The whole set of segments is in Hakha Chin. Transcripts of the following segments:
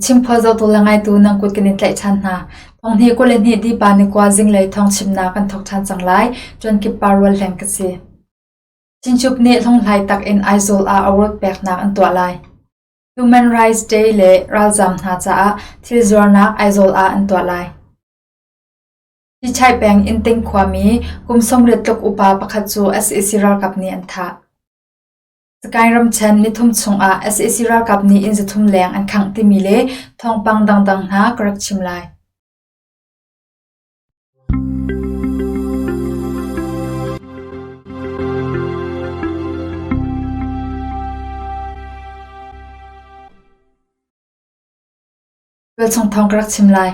Chimphual zohtu le ngaitu nan kut kan in tlaih ṭhan hna. Thonghni 22 dipa nikua zinglei thawngchimnak kan thawk ṭhan cang lai. Ṭuankip pa rual hleng ka si. Chinchup nih hlunghlai tak in Aizawl ah award peknak an tuah lai. Human Rights Day le ralzaam hna caah thil zuarnak Aizawl ah an tuah lai. Chichai peng Innting khuami kum 80 tluk upa pakhat cu sac ralkap nih an thah. Sakae ramṭhen nithum chungah sac ralkap nih inn 300 leng an khangh timi le thawngpang dangdang hna ka rak chim lai. Tualchung thawng ka rak chim lai.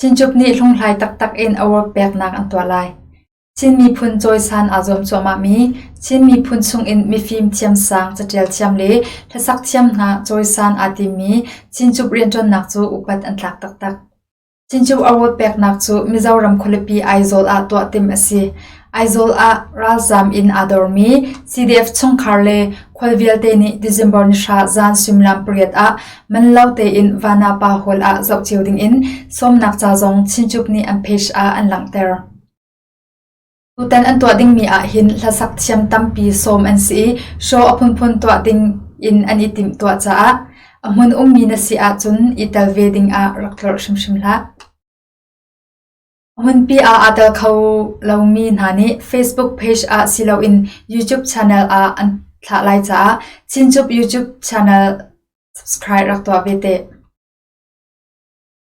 Chinchup nih hlunghlai taktak in award peknak an tuah lai. Chin miphun cawisan aa zuam cuahmahmi, Chin miphun chungin mifim thiamsang, caṭial thiam le hlasak thiam hna cawisan aa timmi Chinchup rianṭuannak cu upat an tlak taktak. Chinchup award peknak cu Mizoram khualipi Aizawl ah tuah timh a si. Aizawl ah ralzaam in aa dormi CDF chungkhar le khual vialte nih December ni hra zan suimilam pariat ah man lo tein Vanapa Hall ah zoh cio dingin sawmnak ca zong Chinchup nih an page ah an langhter. Tutan an tuah dingmi ahhin hlasak thiam tampi sawm an si i show a phunphun tuah ding in an i timhtuah caah a hmun ummi na si ahcun i tel ve ding ah rak tlorh hrimhrim hlah. A hmunpi ah aa tel kho lomi hna nih Facebook page ah si loin YouTube channel ah an thlah lai caah Chinchup YouTube channel subscribe rak tuah ve te.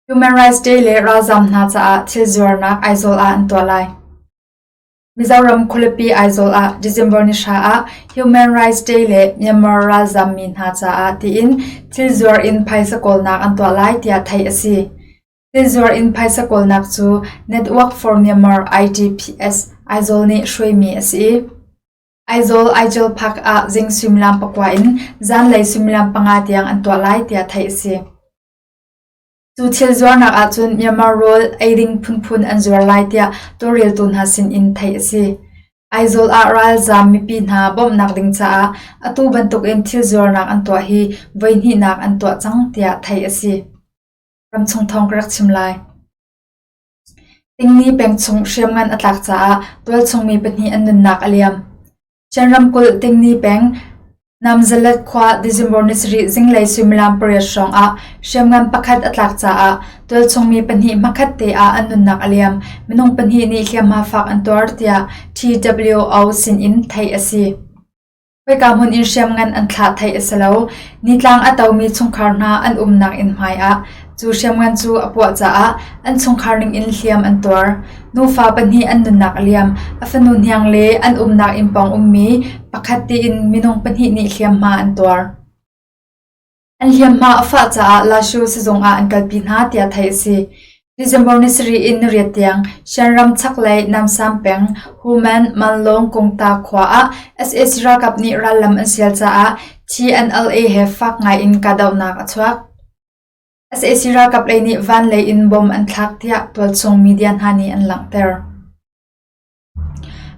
Human Rights Day le ralzaam hna caah thil zuarnak Aizawl ah an tuah lai. Mizoram khualipi Aizawl ah December ni hra ah Human Rights Day le Myanmar ralzaam mi hna caah tiin thil zuar in phaisa kawlnak an tuah lai tiah theih a si. Thil zuar in phaisa kawlnak cu Network for Myanmar IDPS Aizawl nih hruaimi a si i Aizawl Aijal Park ah zing suimilam pakua in zanlei suimilam panga tiang an tuah lai tiah theih a si. Cu thil zuarnak ahcun Myanmar rawl ei ding phunphun an zuar lai tiah tawlreltu hna sinin theih a si. Aizawl ah ralzaam mipi hna bawmhnak ding caah atu bantukin thil zuarnak an tuah hi voihnihnak an tuah cang tiah theih a si. Ramchung thawng ka rak chim lai. Tingni peng chung hriamngan a tlak caah tualchung mi pahnih an nunnak a liam. Chin ramkulh Tingni peng Namzalet khua December ni sarih zinglei suimilam pariat hrawng ah hriamngan pakhat a tlak caah tualchung mi pahnih hmakhat te ah an nunnak a liam. Minung pahnih nih hliamhma fak an tuar tiah TWO sin in theih a si. Khoika hmun in hriamngan an thlah theih a si lo. Nitlang a tomi chungkhar hna an umnak inn hmai ah cu hriamngan cu a puah caah an chungkhar ning in hliam an tuar. Nufa pahnih an nunnak a liam. A fanu hniang le an umnak inn pawng ummi pakhat tiin minung pahnih nih hliamhma an tuar. An hliamhma a fah caah Lashu sizung ah an kalpi hna tiah theih a si. December ni sarih in niriat tiang Shan chaklei Namsam peng Human Manlong Kungta khua ah sac ralkap nih rallam an sial caah TNLA he fak ngai in kahdohnak a chuak. Sac ralkap lei nih van lei in bom an thlak tiah tualchung media hna nih an langhter.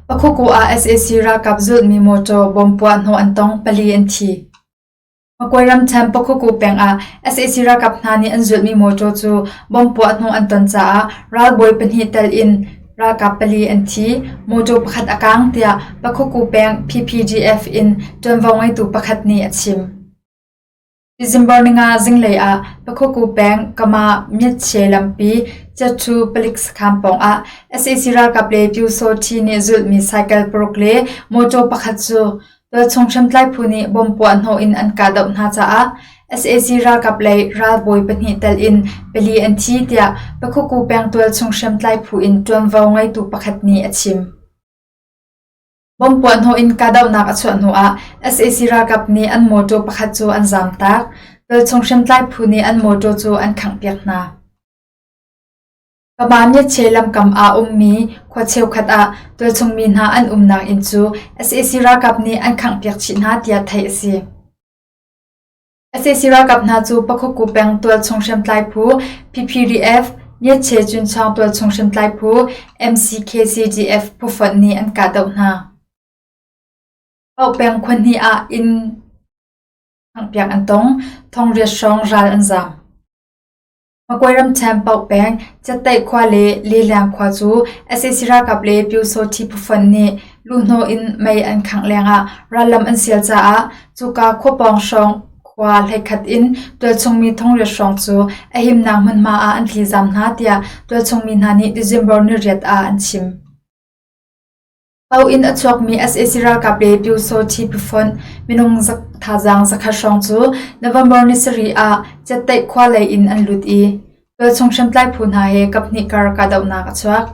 Pakhuku ah sac ralkap zulhmi mawṭaw bom puah hnawh an tong, pali an thi. Makwe ramṭhen Pakhuku peng ah sac ralkap hna nih an zulhmi mawṭaw cu bom puah hnawh an ton caah ralbawi pahnih tel in ralkap pali an thi, mawṭaw pakhat a kaang tiah Pakhuku peng PPDF in ṭuanvo ngeitu pakhat nih a chim. December ninga zinglei ah Pakhuku peng Kama Myatche lampi Chiathu palik sakhan pawngah sac ralkap le Pyusawhti nih zulhmi cycle paruk le mawṭaw pakhat cu tualchung hriamtlai phu nih bom puah hnawh in an kahdoh hna caah sac ralkap lei ralbawi pahnih tel in pali an thi tiah Pakhuku peng tualchung hriamtlai phu in ṭuanvo ngeitu pakhat nih a chim. Bomb puahhnawh in kahdohnak a chuah hnuah sac ralkap nih an mawṭaw pakhat cu an zaamtak. Tualchung hriamtlai phu nih an mawṭaw cu an khanghpiak hna. Kaba Myatche lamkam ah ummi khua cheukhat ah tualchung mi hna an umnak inn cu sac ralkap nih an khanghpiak chih hna tiah theih a si. Sac ralkap hna cu Pakhuku peng tualchung hriamtlai phu PPDF, Myatche Cunchawng tualchung hriamtlai phu MCKCDF phufonh nih an kahdoh hna. Pauk peng khua hnih ah inn. Khanghpiak an tong. Thongriat hrawng ral an zaam. Makwe ramṭhen Pauk peng, Chiatteih khua le Leliang khua cu sac ralkap le Pyusawhti phufonh nih luhhnawh in mei an khangh lengah rallam an sial caah cuka khua pawng hrawng khua hleikhat in tualchung mi thongriat hrawng cu a himnak hmunhma ah an tlizaam hna tiah tualchung mi hna nih December niriat ah an chim. Pau in a chuakmi sac ralkap le Pyusawhti phufonh minung thazaang zakhat hrawng cu November ni sarih ah Chiatteih khua lei in an lut i tualchung hriamtlai phu hna he kaphnih kar kahdohnak a chuak.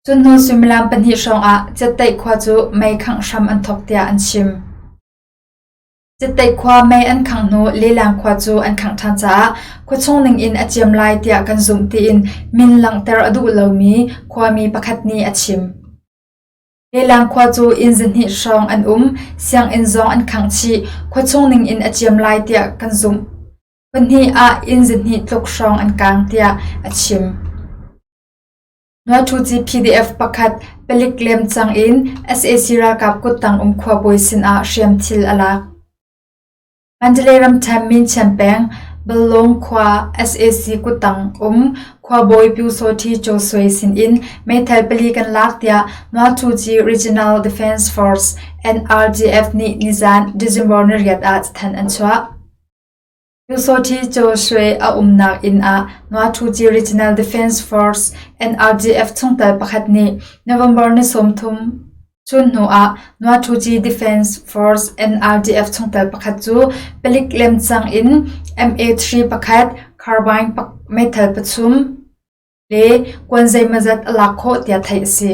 Cun hnu suimilam pahnih hrawng ah Chiatteih khua cu mei khangh hram an thawk tiah an chim. Chiatteih khua mei an khangh hnu Lelang khua cu an khangh ṭhan caah khuachung ningin a ciam lai tiah kan zumh tiin min langhter a duh lomi khuami pakhat nih a chim. Lelang khua cu inn zahnih hrawng an um, sianginn zong an khangh chih, khuachung ningin a ciam lai tiah kan zumh. Pahnih ah inn zahnih tluk hrawng an kaang tiah a chim. Nuaṭhuci PDF pakhat palik lemcang in sac ralkap kuttang um khuabawi sinah hriamthil a lak. Mandalay ramṭhen Minchian peng Balong khua sac kuttang um khuabawi Pyusawhti Kyaw Swe sinin meithal pali kan lak tiah Nuaṭhuci Regional Defense Force NRDF nih nizan December niriat ah cathanh an chuah. Pyusawhti Kyaw Shwe a umnak inn ah Nuaṭhuci Regional Defense Force NRDF chungtel pakhat nih November ni 30 chun hnu ah Nuaṭhuci Defense Force NRDF chungtel pakhat cu palik lemcang in MA3 pakhat, carbine meithal pathum le kuan zeimawzat a lak khawh tiah theih a si.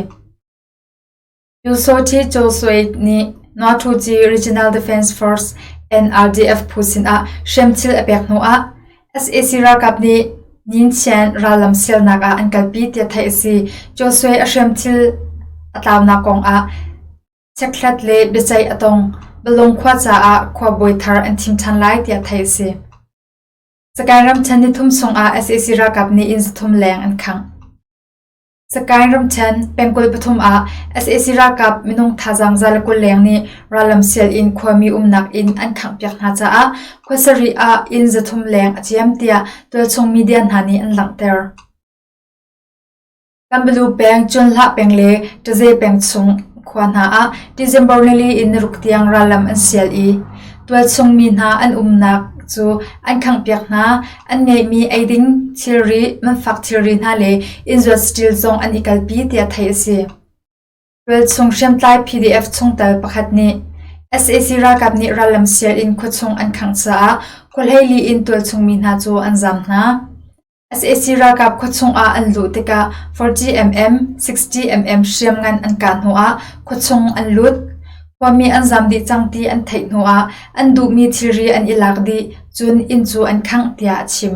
Pyusawhti Kyaw Swe nih Nuaṭhuci Regional Defense Force NRDF phu sinah hriamthil a pek hnuah sac ralkap nih Ninchian rallam sialnak ah an kalpi tiah theih a si. Kyaw Swe a hriamthil a tlaunak kongah chekhlat le biaceih a tong. Balung khua caah khuabawi thar an thim ṭhan lai tiah theih a si. Sagaing ramṭhen nithum chungah sac ralkap nih inn zathum leng an khangh. Sagaing ramṭhen pengkulh pathum ah sac ralkap minung thazaang 120 leng nih rallam sial in khuami umnak inn an khanghpiak hna caah khua sarih ah inn 300 leng a ciam tiah tualchung media hna nih an langhter. Kanbalu peng, Cunhlah peng le Taze peng chung khua hna ah December nili in niruk tiang rallam an sial i tualchung mi hna an umnak cu an khanghpiak hna. An ngeihmi eiding thilri, manfak thilri hna le innzuat saṭil zong an i kalpi tiah theih a si. Tualchung hriamtlai PDF chungtel pakhat nih sac ralkap nih rallam sial in khuachung an khangh caah khua hleili in tualchung mi hna cu an zaam hna. Sac ralkap khuachung ah an luh tikah 40mm, 60mm hriamngan an kah hnuah khuachung an lut. Khuami an zaam dih cang ti an theih hnuah an duhmi thilri an i lak dih, cun inn cu an khangh tiah a chim.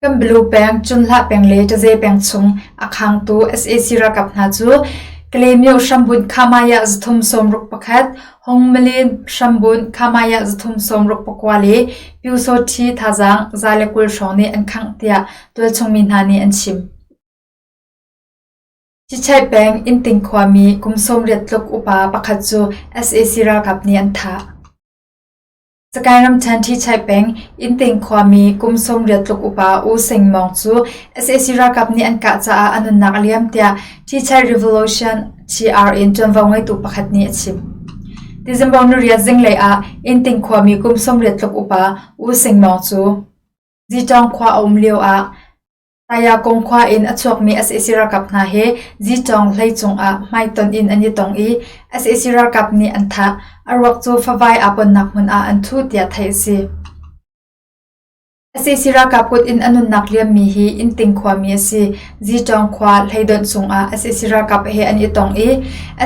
Kanbalu peng, Cunhlah peng le Taze peng chung a khangtu sac ralkap hna cu Kalaymyo hrambunh Khamaya 361, Hongmalin hrambunh Khamaya 369 le Pyusawṭhi thazaang 120 hrawng nih an khangh tiah tualchung mi hna nih an chim. Chichai peng Innting khuami kum 80 tluk upa pakhat cu sac ralkap nih an thah. Sagaing ramṭhen Ṭhichai peng Innting khuami kum 80 tluk upa U Sing Mawng cu sac ralkap nih an kah caah a nunnak a liam tiah Ṭhichai Revolution TR in ṭuanvo ngeitu pakhat nih a chim. December niriat zinglei ah Innting khuami kum 80 tluk upa U Sing Mawng cu Zitawng khua a um lioah Tayakung khua in a chuakmi sac ralkap hna he Zitawng hlei cungah hmaitonh in an i tong i sac ralkap nih an thah. A ruak cu favai aa ponnak hmun ah an thuh tiah theih a si. Sac ralkap kut in a nunnak liammi hi Innting khuami a si. Zitawng khua hleidonh cungah sac ralkap he an i tong i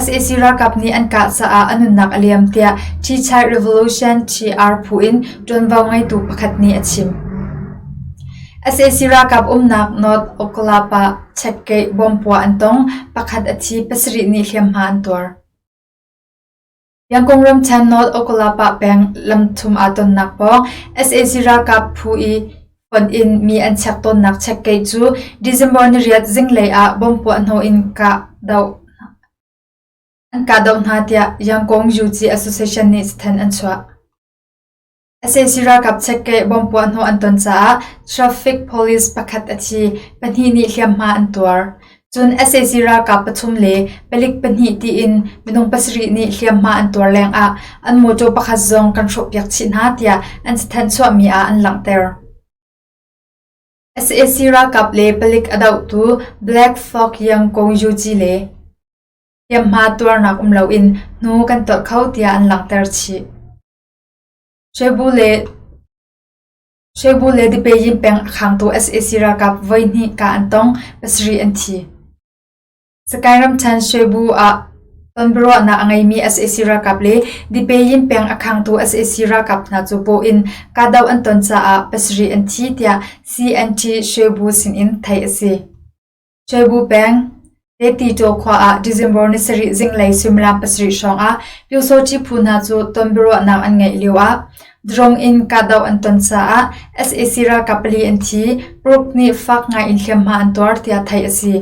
sac ralkap nih an kah caah a nunnak a liam tiah Ṭhichai Revolution TR phu in ṭuanvo ngeitu pakhat nih a chim. Sac ralkap umnak North Okkalapa checkgate bomb puah an tong, pakhat a thi, pasarih nih hliamhma an tuar. Yangon ramṭhen North Okkalapa peng lamthum aa tonnak pawng sac ralkap phu i fonh in mi an check tawnnak checkgate cu December niriat zinglei ah bomb puah hnawh in kahdoh. An kahdoh hna tiah Yangon UG Association nih cathanh an chuah. Sac ralkap chekkeh bomb puahhnawh an ton caah traffic police pakhat a thi, pahnih nih hliamhma an tuar. Cun sac ralkap pathum le palik pahnih tiin minung pasarih nih hliamhma an tuar lengah an mawṭaw pakhat zong kan hrawhpiak chih hna tiah an cathanh chuahmi ah an langhter. Sac ralkap le palik a dohtu Black Fog Yangon UG le hliamhma tuarnak um loin hnu kan tolh kho tiah an langhter chih. Shwebu le Dipeyin peng a khangtu sac ralkap voihnih kah an tong, pasarih an thi. Sakae ramṭhen Shwebu ah tonbiaruahnak a ngeimi sac ralkap le Dipeyin peng a khangtu sac ralkap hna cu paw in kahdoh an ton caah pasarih an thi tiah CNT Shwebu sinin theih a si. Cebu peng, Tetitaw khua ah December ni sarih zinglei suimilam pasarih hrawngah Pyusawhti phu hna cu tonbiaruahnak an ngeih lioah drone in kahdoh an ton caah sac ralkap pali an thi, paruk nih fak ngaiin hliamhma an tuar tiah theih a si.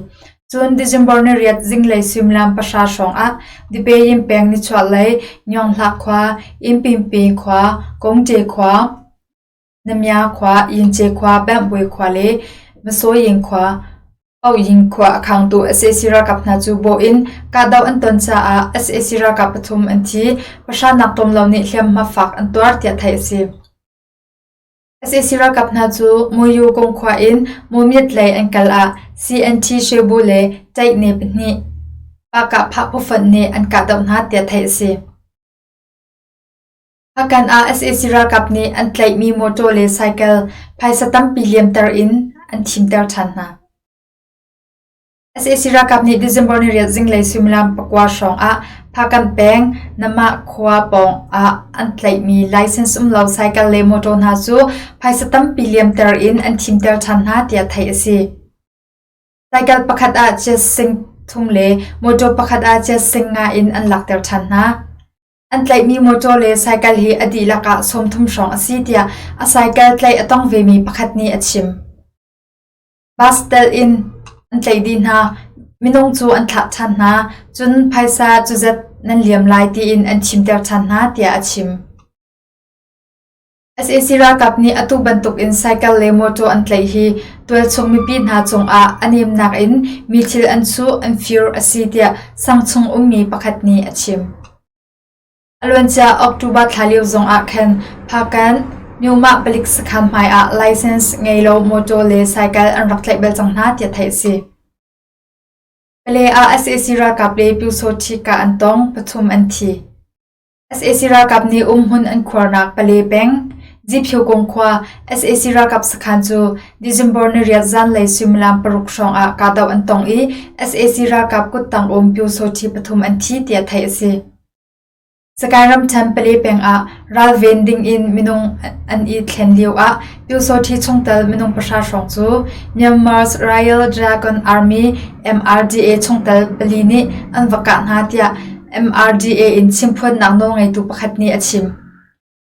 Cun December ni riat zinglei suimilam pahra hrawngah Dipeyin peng nichuahlei Myonghlah khua, Innpinpi khua, Kongṭe khua, Namya khua, Yince khua, Bamhbui khua le Masoyin khua, Paoyin khua a khangtu sac ralkap hna cu bawh in kahdoh an ton caah sac ralkap pathum an thi, pahranak tlawm lo nih hliamhma fak an tuar tiah theih a si. Sac ralkap hna cu Muyu kung khua in Mumyat lei an kal ah CNT Shebu le Taih-ne pahnih Pahkahphah phufonh nih an kahdoh hna tiah theih a si. Hpakan ah sac ralkap nih an tlaihmi mawṭaw le cycle phaisa tampi liamter in an thimter ṭhan hna. Sac ralkap nih December ni riat zinglei suimilam pakua hrawng ah Hpakan peng Namah khua pawng ah an tlaihmi license um lo cycle le mawṭaw hna cu phaisa tampi liamter in an thimter ṭhan hna tiah theih a si. Cycle pakhat ah jet sing thum le mawṭaw pakhat ah jet sing nga in an lakter ṭhan hna. An tlaihmi mawṭaw le cycle hi a dihlak ah 30 hrawng a si tiah a cycle tlaih a tong vemi pakhat nih a chim. Bus tel in an tlaih dih hna. Minung cu an thlah ṭhan hna. Cun phaisa cuzat nan liam lai tiin an chimter ṭhan hna tiah a chim. Sac ralkap nih atu bantukin cycle le mawṭaw an tlaih hi tualchung mipi hna cungah a nemnak in mi thil an chuh, an fir a si tiah sangchung ummi pakhat nih a chim. A luancia October thla lio zongah khan Hpakant Myomah palik sakhan hmai ah license ngei lo mawṭaw le cycle an rak tlaih bal cang hna tiah theih a si. Pale ah sac ralkap le Pyusawhti kah an tong, pathum an thi. Sac ralkap nih umhmun an khuarnak Pale peng, Ziphyokung khua sac ralkap sakhan cu December niriat zanlei suimilam paruk hrawng ah kahdoh an tong i sac ralkap kuttang um Pyusawhti pathum an thi tiah theih a si. Sagaing ramṭhen Pale peng ah ralven ding in minung an i thlen lio ah Pyusawhti chungtel minung pahra hrawng cu Myanmar's Royal Dragon Army MRDA chungtel pali nih an va kah hna tiah MRDA in chimphuannak nawlngeitu pakhat nih a chim.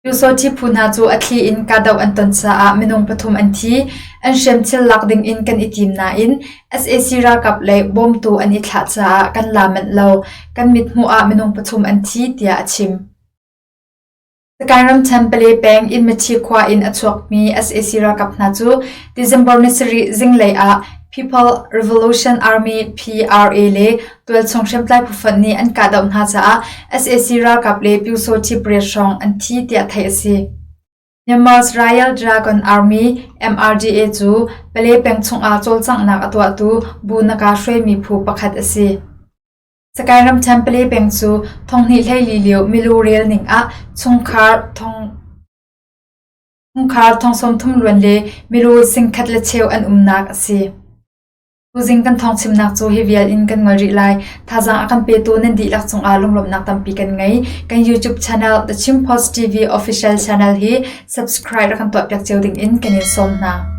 Pyusawhti phu hna cu a thli in kahdoh an ton caah minung pathum an thi. An hriamthil lak dingin kan i tim nain sac ralkap lei bawmtu an i thlah caah kan la manh lo. Kan mithmuh ah minung pathum an thi tiah a chim. Sagaing ramṭhen Pale peng Inmachi khua in a chuakmi sac ralkap hna cu December ni sarih zinglei ah People Revolution Army PRA le tualchung hriamtlai phufonh nih an kahdoh hna caah sac ralkap le Pyusawhti pariat hrawng an thi tiah theih a si. Myanmar's Royal Dragon Army MRDA cu Pale peng chungah cawlcanghnak a tuahtu bu naka hruaimi phu pakhat a si. Sagaing ramṭhen Pale peng cu thonghnih hleili lio milu rel ning ah chungkhar thong sawmthum luan le milu singkhat le cheu an umnak a si. Tuzing kan thawngchimnak cu hi vial in kan ngol rih lai. Thazaang a kan petu nan dihlak cungah lunglawmhnak tampi kan ngei. Kan YouTube channel The Chin Post TV Official Channel hi subscribe rak kan tuahpiak cio ding in kan in sawm hna.